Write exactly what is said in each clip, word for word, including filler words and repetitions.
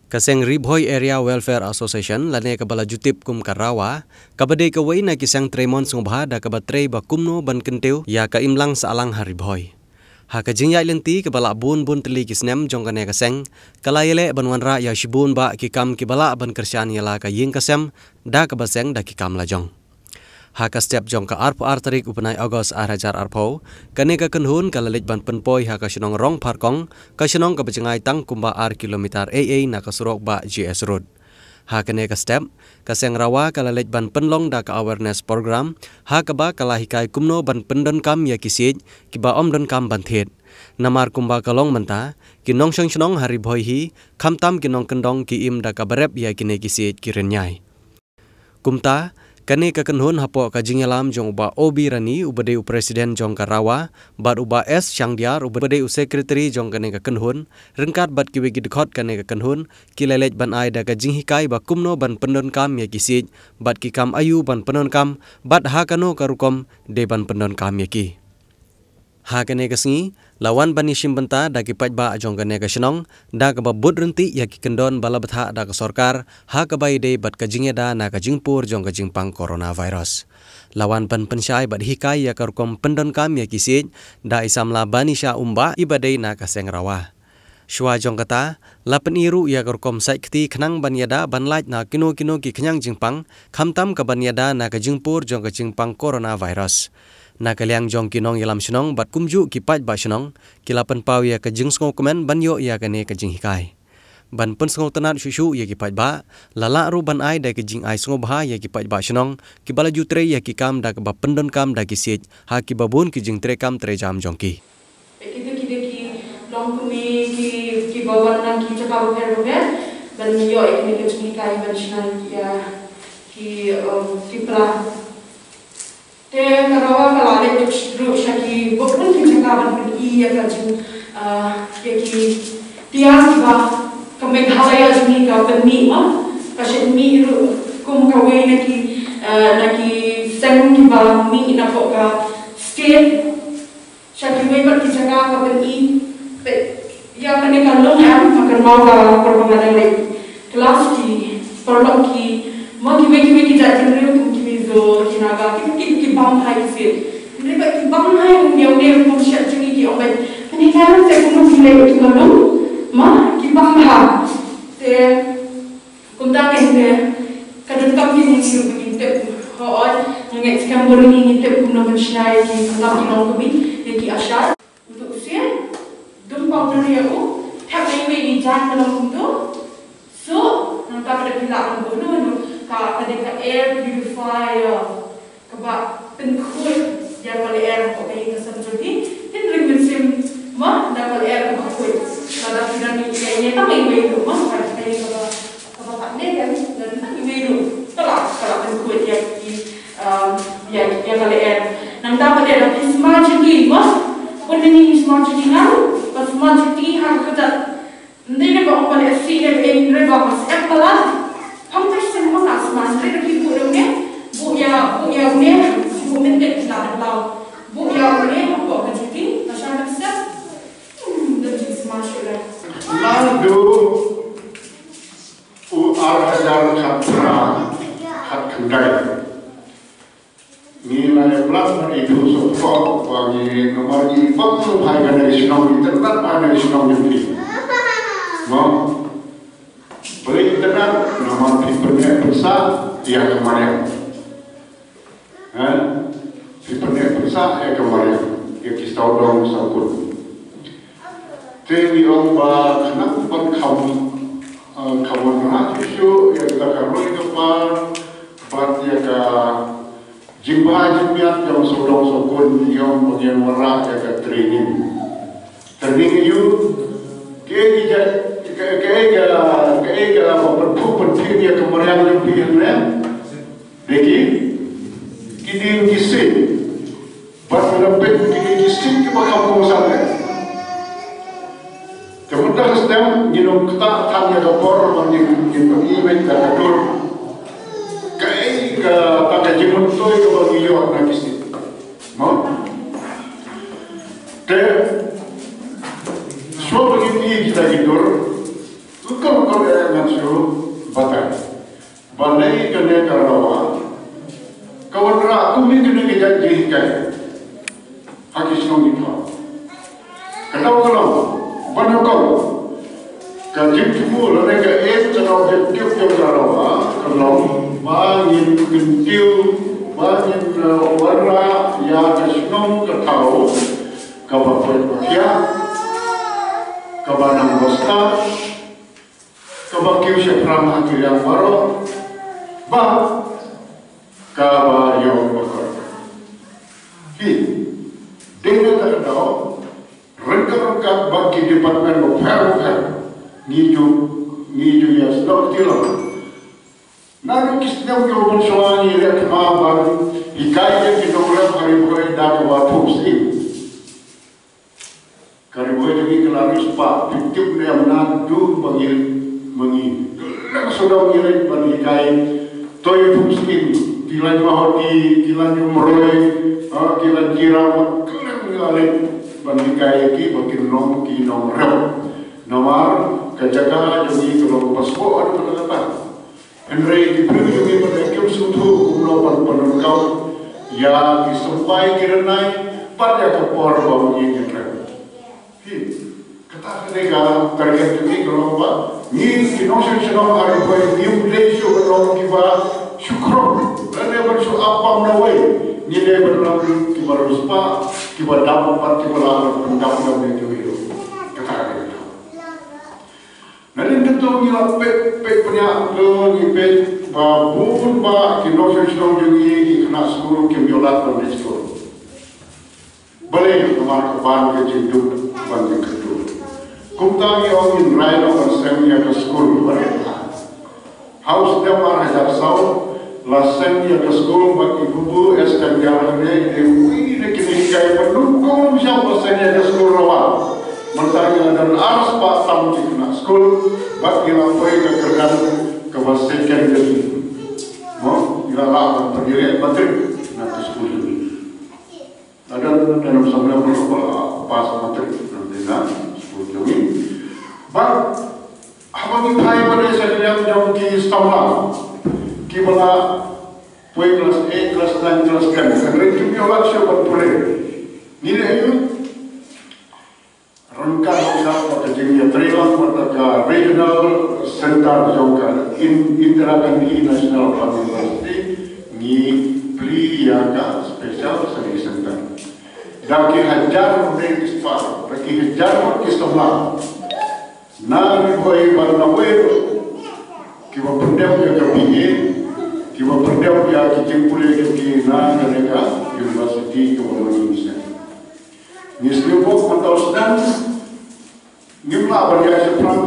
Ka seng Ri Bhoi Area Welfare Association lane kaba la ju tip kum ka RAWA, kaba dei kawei na ki seng trei mon sngewbha da kaba trei ba kumno ban kyntiew ïa ka imlang sahlang ha Ri Bhoi. Ha ka jingïaid lynti kaba la bun bun tylli ki snem jong kane ka seng, ka la ïaleh ban wanrah ïa shibun bah ki kam kiba lah ban kyrshan ïa la ka ïing ka sem da kaba seng da ki kam lajong. Ha ka step jong ka arphew ar tarik u bnai August ar hajar arphew, kane ka kynhun ka la leit ban pynpoi ha ka shnong Rongpharkong, ka shnong kaba jngai tang kumba ar kilometer ei ei na ka surok bah G S Road. Ha kane ka step, ka seng RAWA ka la leit ban pynlong da ka awareness program, ha kaba ka la hikai kumno ban pyndonkam ïa ki siej kiba ym donkam ban thied. Namar kumba ka long mynta, ki nongshong shnong ha Ri Bhoi hi, khamtam ki nongkyndong ki im da kaba rep ïa kine ki siej ki rynïai. Kumta, kane ka kynhun hapoh ka jingïalam jong u bah O B Rani uba dei u president jong ka RAWA, bad u bah S Shangdiar uba dei u secretary jong kane ka kynhun, ryngkat bad kiwei ki dkhot kane ka kynhun, ki la leit ban ai da ka jinghikai ba kumno ban pyndonkam ïa ki siej, bad ki kam aïu ban pyndonkam, bad ha kano ka rukom dei ban pyndonkam ïa ki. Ha kane ka sngi, la wan ban ïashim bynta da ki paidbah jong kane ka shnong, da kaba bud ryntih ïa ki kyndon ba la bthah da ka sorkar, ha kaba ïadei bad ka jingïada na ka jingpur jong ka jingpang coronavirus. La wan ban pynshai bad hikai ïa ka rukom pyndonkam ïa ki siej, da i samla Banisha Umbah iba dei na ka seng RAWA. Shuwa jong kata, la pyni ruh ïa ka rukom sait kti khnang ban ïada ban lait na kino kino ki khñiang jingpang, khamtam ka ban ïada na ka jingpur jong ka jingpang coronavirus. Na ka liang jong ki nongïalam shnong bad kumjuh ki paidbah shnong, ki la pynpaw ïa ka jingsngewkmen ban ïoh ïa kane ka jinghikai. Ban pynsngewtynnad shuh shuh ïa ki paidbah, la lah ruh ban ai da ka jingai sngewbha ïa ki paidbah shnong, kiba la ju trei ïa ki kam da kaba pyndonkam da ki siej, ha kiba bun ki jingtrei kam trei jam jong ki. Kita ki dei ki longkmie ki, kiba wan na ki jaka bapher bapher ban ïoh ïa kine ki jinghikai ban shna ïa ki, um, ki pla. Te ka RAWA ka la leit ruh sha ki bun ki jaka ban pyni ïa ka jing, uh, ïa ki tiar kiba ka Meghalaya jong ngi ka pynmih ma, ka shait mih ruh kum kawei na ki, uh, na ki seng kiba mih na pdeng ka state. Sha kiwei pat ki jaka ka pyni, peit ïa kane ka lung em, ka kynmaw ka por ba nga dang leit klas, ki paralok ki, ma kiwei kiwei ki jait ki briew kum ki Mizo, ki Naga, ki, ki, ki bam bha ïa ki siej. Hynrei pat ki bam bha ïa une, une rukom shet jong ngi, ki ong beit, kane ka ruh te kumno ki leh ïa kane ka lung, ma ki bam bha. Te Kumta kein te, ka donkam kein ngi shu ngin tip, hooid, nga ngeit skhem bun ngi ngin tip kumno ban shna ïa ki, kumta ki longkmie, ïa ki ASHA. Utu u sien, dum powder ïa u, thep ïa iwei i jaiñ ka long kumtu. So, nangta ka dei phi lah ban buh na mano, ka, ka dei ka air purifier. Kaba pynkhuid ïa ka lyer hapoh ka ïing ka sem jong phi. Hynrei mynsiem ma da ka lyer kaba khuid. Lada phi don ïa, ïa tang iwei ruh ma, ka ïing kaba, kaba pat ne kan, don tang iwei ruh. Ka la, ka la pynkhuid ïa ki, um, ïa, ïa ka lyer. Nangta pat lada phi sma jylliew ma. Pynlong ïa ki sma jylliew ngan, ba sma jylliew ha ka kjat. Ym dei ba ong ba leh sih leh beiñ, hynrei ba seh palat. Pham te sien mo na sma, hynrei da phi buh ïa une, buh ïa, buh ïa une, buh mynta na da blau. Buh ïa une hapoh ka jylliew, lashai ban seh. Hmm, da jingsma shuh leh. Naduh u ar hajar khatphra, khatkhyndai. Ngi la ïa pynlong ïa u sopot ba ngi namar ngi bang lu hai kane ka shnong, ngi tyrbat hai kane ka shnong jong ngi. Mo. Bad ngi tyrbat namar phi pyneh pynsah ïa ka mariang. Ha? Phi pyneh pynsah ïa ka mariang. Ïa ki sawdong sawkun. Te ngi ong ba khnang ban kham, eh, kham wanrah shuh shuh ïa kata ka roi ka par bad ïa ka jingbha jingmiat jong sawdong sawkun, ngi ong ba ngin wanrah ïa ka training. Training aïu? Kaei ka, ka, kaei ka, kaei kaba pynphuh pynphieng ïa ka mariang jong phi hangne? Dei ki, ki dieng ki siej. Bad lada peit ki dieng ki siej kiba kham kongsan eh. Te mynta ka step ngin ym ktah than ïa ka por ba ngin, ngin pyni beit da ka dur. Kaei kata ka jingmyntoi kaba ngi ïoh na ki siej. Mo? Te shuwa ba ngin ïoh kita ki dur, Ngan shu batai. Balei kane ka dawa ka wanrah kum kine ki jait jinghikai ha ki shnong ki thaw? Ka daw ka long ban ïoh ka jingthmu lane ka aim ka daw jingtip jong ka dawa ka long ba ngin kyntiew, ba ngin, eh, wanrah ïa ka shnong ka thaw kaba poi ba khiah, kaba nang ba stad, kaba kiew shaphrang ha ki liang baroh, bad kaba ïong bakor. Hi, dei na kata ka daw, ryngkat ryngkat bad ki department bapher bapher, ngi ju, ngi ju ïa snoh kti lang. Naduh ki snem kiba mynshuwa ngi leh thma ban hikai ïa ki nongrep ha Ri Bhoi da kaba phuh syiem. Ka Ri Bhoi jong ngi ka la riewspah, phi tip ne em, naduh ba ngi, ba ngi kylleng sawdong ngi leit ban hikai. Toi phuh syiem, ki lain Mawhati, ki lain Umroi, ha, ki lain Jirang, kylleng ngi la leit ban hikai ïa ki ba kin long ki nongrep. Namar ka jaka jong ngi ka long kaba sboh haduh katta katta. Hynrei ki briew jong ngi ba kim sngewthuh kumno ban pyndonkam ïa ki symbai ki rynai bad ïa ka por ba ngi ïeng ïatrei. Hi, kata ka dei ka target jong ngi, ka long ba ngi ki nongshong shnong ha Ri Bhoi ngim dei shuh ban long kiba shu khrum lane ban shu ap bam na wei. Ngi dei ban long kiba riewspah, kiba dap bad kiba lah ban pyndap ïa kiwei ruh. Kata ka dei ka. Nadien kata ngi la peit, peit bniah, to ngi peit ba bun bah ki nongshong shnong jong ngi, ki khynnah skul kim ïoh lad ban leit skul. Balei? Namar ka ban ka jingduk ban jingkynduh. Kumta ngi ong ngin rai noh ban seng ïa ka skul ba rit bha. Ha u snem ar hajar saw la seng ïa ka skul bad i Bubu S. Tendar, hangne i dei uwei na ki nonghikai ba nyngkong shap ba seng ïa ka skul Rawa. Mynta ngi la don ar spah tam ki khynnah skul bad ngi la poi ka kyrdan kaba secondary. Mo, ngi la lah ban pynïaleh matrik na ka skul jong ngi. La don, don samla ba la pass matrik na ka skul jong ngi. Bad haba ngi phai pat sha ka liang jong ki samla kiba la poi klas eight, klas nine, klas ten, hynrei kim ïoh lad shuh ban pule. Ngi leh aïu? Ryngkat ryngkat bad ka jingïatreilang bad ka Regional Center jong ka In-, Indira Gandhi National Open University, ngi plie ïa ka Special Study Center. Da ki hajar bad ki spah, da ki hajar bad ki samla na Ri Bhoi bad na wei ruh kiba pyndep ïa ka B A, kiba pyndep ïa ki jingpule jong ki na kane ka university kaba mynta ngi seng. Ngi sngewbok mynta u snem ngim lah ban ïaid shaphrang.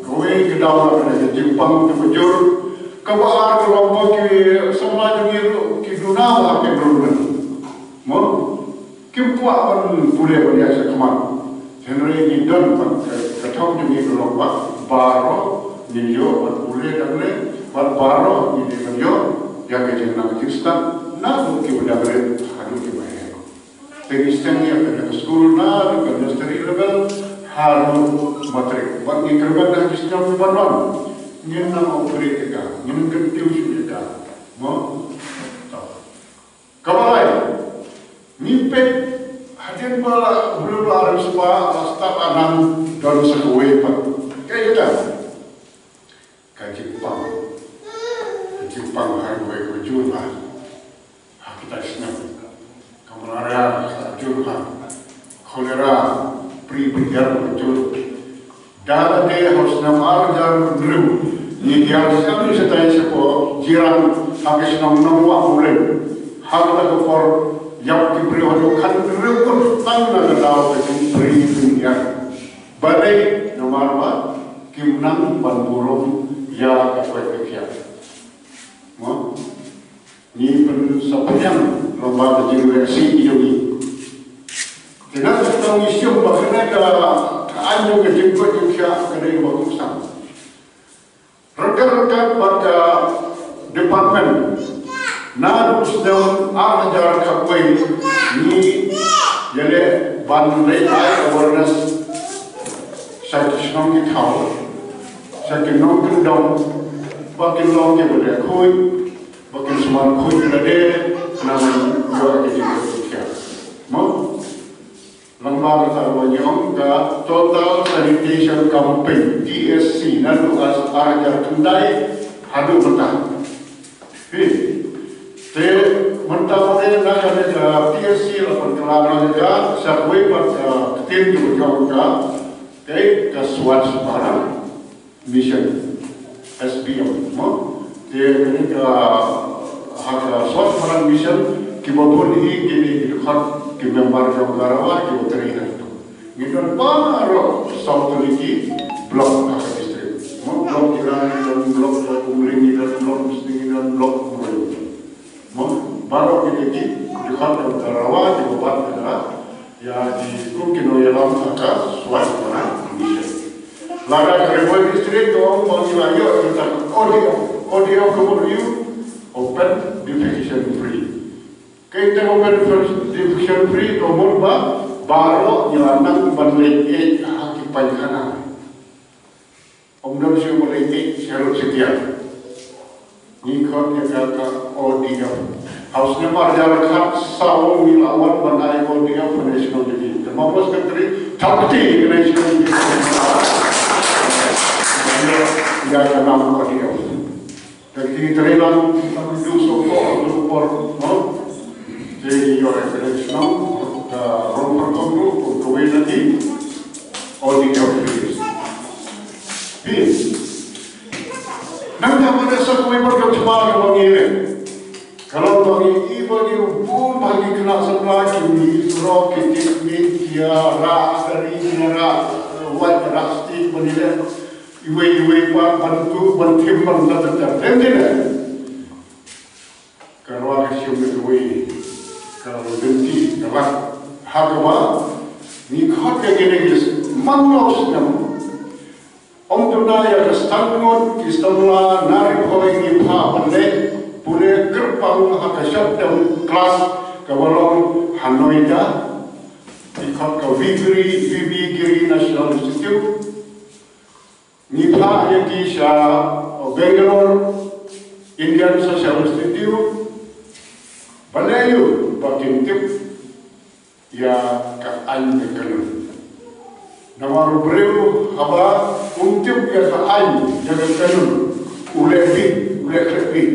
Kawei ka daw la ka jingpang kaba jur. Kaba ar ka long ba ki samla jong ngi ruh ki duna bha ki enrollment. Mo, kim kwah ban pule ban ïaid shakhmat. Hynrei ngi don bad ka, ka thong jong ngi ka long ba baroh ngin ïoh ban pule dang leh bad baroh ngin ïoh ban ïoh ïa ka jingnang jingstad naduh kiba dang rit haduh kiba heh. Te ngi seng ïa kane ka skul na ka nursery level haduh matrik. Bad ngi kyrmen ha ki snem kiban wan ngin nang upgrade ïa ka, ngin kyntiew shuh ïa ka. Mo? To. Kaba lai, ngi peit hadien ba la briew la riewspah, la stad, la nang don sa kawei pat. Kaei kata? Ka jingpang. Ka jingpang ha kawei ka jur ha. Ha kita ki snem ka malaria ka jur ha, cholera, pri bynhiar ka jur. Da lade ha u snem ar hajar hynriew ngi hiar sha shatai shapoh Jirang ha ka shnong Nongwah Mawleng. Ha kata ka por ïap ki briew haduh khathynriew ngut tang na ka daw ka jingpri bynhiar. Balei? Namar ba kim nang ban burom ïa ka koit ka khiah. Mo? Ngi pynsaphriang lyngba ka jingïasih jong ngi. Te na ka daw ngi shem ba kane ka, ka aiñ jong ka jingkoit jingkhiah ka dei kaba kongsan. Ryngkat ryngkat bad ka department, naduh u snem ar hajar khatwei ngi ïaleh ban leit ai awareness sha ki shnong ki thaw. Kin nongkyndong, ba kin long kiba dei khuid, ba kin sumar khuid lade, khnang ban ïoh ïa ka jingkhuid. Mo? Lyngba kata ruh ngi ong ka Total Sanitation Campaign, T S C, naduh ar hajar khyndai haduh mynta. Phi. Te mynta mynne na kane ka T S C la pynkylla noh ïa ka, sa kawei pat ka ktien kiba ong ka, ka Swachh Bharat Mission, S B M, mo? Te kane ka, ha ka Swachh Bharat Mission, kiba bun hi kine ki dkhot, ki member jong ka RAWA, kiba trei ha kito. Ngi don baroh saw tylli ki block ha ka district. Mo, block Jirang ngi don, block Umling ngi don, block Misting ngi don, block Umroi. Mo, baroh kine ki dkhot jong ka RAWA, kiba bat ka RAWA. Ïa ki kum ki nongïalam ha ka Swachh Bharat Mission. Lada ka Ri Bhoi District ka ong ba ngi la ïoh ïa ka O D F, O D F ka mut ïa u open defecation free. Kaei kata open defecation free, ka mut ba baroh ngi la nang ban leit ïeit ha ki painkhana. Ym don shuh ba leit ïeit sha road sha tiar. Ngi khot ïa ka ka O D F. Ha u snem ar hajar khatsaw ngi la wan ban ai O D F ha National Day. Te ma Home Secretary, thap kti ha National Day. Ïa ka nam O D F. Te ki trei lang, ki tam du so ko, du por, no? Te ïoh reference, no? Ka rong perkong tu, kawei lagi. O D F. Peace. Nang ka mana sa kawei perkong cuma ka wangi ne. Kalau bagi i bagi bun bagi kena sebelah kini, surok, kini, kini, kia, ra, dari, ra, wat, ra, stik, bagi dia. Iwei, iwei, pat, bantu, bantim, ban, ban, ban, ban, ban, ban, ban. Ka roi ka shim na kawei ka lynti ka lat. Ha kaba ngi khot ïa kine ki man la u snem. Ym tang ïa ka stang ngut ki samla na Ri Bhoi ngi phah ban leit pule kyrpang ha ka short term class kaba long ha Noida. Ngi khot ka V B Giri, V B Giri National Institute. Ngi phah ïa ki sha Bangalore Indian Social Institute. Balei? Ba kin tip ïa ka aiñ ka kanun. Namar u briew haba um tip ïa ka aiñ ïa ka kanun, u leh bit, u leh khlem bit.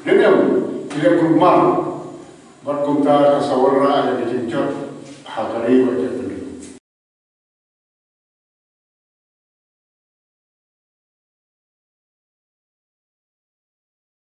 Dei ne em? U leh kulmar. Bad kumta ka sa wanrah ïa ka jing